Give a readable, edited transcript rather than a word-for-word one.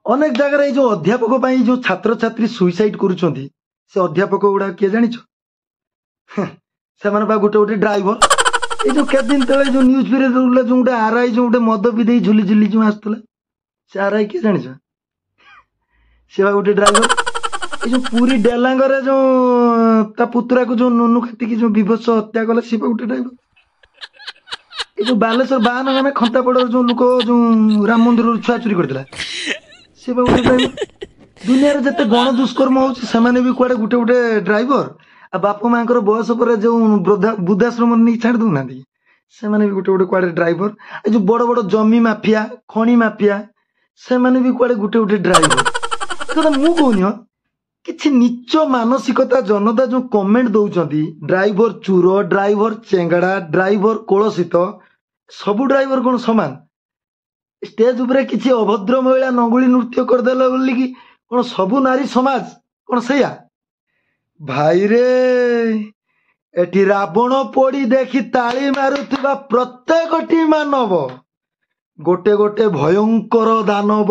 ଅନେକ ଜାଗାରେ ଏଇ ଯୋଉ ଅଧ୍ୟାପକ ପାଇଁ ଯୋଉ ଛାତ୍ରଛାତ୍ରୀ ସୁଇସାଇଡ୍ କରୁଛନ୍ତି, ସେ ଅଧ୍ୟାପକ ଗୁଡା କିଏ ଜାଣିଛ? ସେମାନେ ବା ଗୋଟେ ଗୋଟେ ଡ୍ରାଇଭର। ଏଇ ଯୋଉ କେତେ ଦିନ ତଳେ ଯୋଉ ନ୍ୟୁଜ ଫିରେ ଯୋଉ ଗୋଟେ ଆର I ଯୋଉ ଗୋଟେ ମଦ ପିଇ ଦେଇ ଝୁଲି ଝୁଲି ଯୋଉ ଆସୁଥିଲା, ସେ ଆର I କିଏ ଜାଣିଛ? ସେ ବା ଗୋଟେ ଡ୍ରାଇଭର। ଏଇ ଯୋଉ ପୁରୀ ଡେଲାଙ୍ଗରେ ଯୋଉ ତା ପୁତୁରାକୁ ଯୋଉ ନୁନୁ କାଟିକି ଯୋଉ ବିଭତ୍ସ ହତ୍ୟା କଲା, ସେ ବା ଗୋଟେ ଡ୍ରାଇଭର। ଏଇ ଯୋଉ ବାଲେଶ୍ୱର ବାହାନଗା ଖନ୍ତାପଡ଼ାର ଯୋଉ ଲୋକ ଯୋଉ ରାମ ମନ୍ଦିରରୁ ଛୁଆ ଚୋରି କରିଥିଲା, ସେ ବା ଗୋଟେ ଡ୍ରାଇଭର। ଦୁନିଆରେ ଯେତେ ଗଣ ଦୁଷ୍କର୍ମ ହଉଛି, ସେମାନେ ବି କୁଆଡେ ଗୋଟେ ଗୋଟେ ଡ୍ରାଇଭର। ଆଉ ବାପା ମାଙ୍କର ବୟସ ପରେ ଯୋଉ ବୃଦ୍ଧାଶ୍ରମ ନେଇକି ଛାଡ଼ି ଦଉନାହାନ୍ତି, ସେମାନେ ବି ଗୋଟେ ଗୋଟେ କୁଆଡେ ଡ୍ରାଇଭର। ଏ ଯୋଉ ବଡ ବଡ ଜମି ମାଫିଆ, ଖଣି ମାଫିଆ, ସେମାନେ ବି କୁଆଡେ ଗୋଟେ ଗୋଟେ ଡ୍ରାଇଭର। ଏ କଥା ମୁଁ କହୁନି ହଁ, କିଛି ନିଚ ମାନସିକତା ଜନତା ଯୋଉ କମେଣ୍ଟ ଦଉଛନ୍ତି, ଡ୍ରାଇଭର ଚୁର, ଡ୍ରାଇଭର ଚେଙ୍ଗଡା, ଡ୍ରାଇଭର କୋଳସିତ। ସବୁ ଡ୍ରାଇଭର କଣ ସମାନ? ଷ୍ଟେଜ ଉପରେ କିଛି ଅଭଦ୍ର ମହିଳା ନଙ୍ଗୁଳି ନୃତ୍ୟ କରିଦେଲା ବୋଲିକି କଣ ସବୁ ନାରୀ ସମାଜ କଣ ସେଇଆ? ଭାଇରେ, ଏଠି ରାବଣ ପୋଡି ଦେଖି ତାଳି ମାରୁଥିବା ପ୍ରତ୍ୟେକଟି ମାନବ ଗୋଟେ ଗୋଟେ ଭୟଙ୍କର ଦାନବ।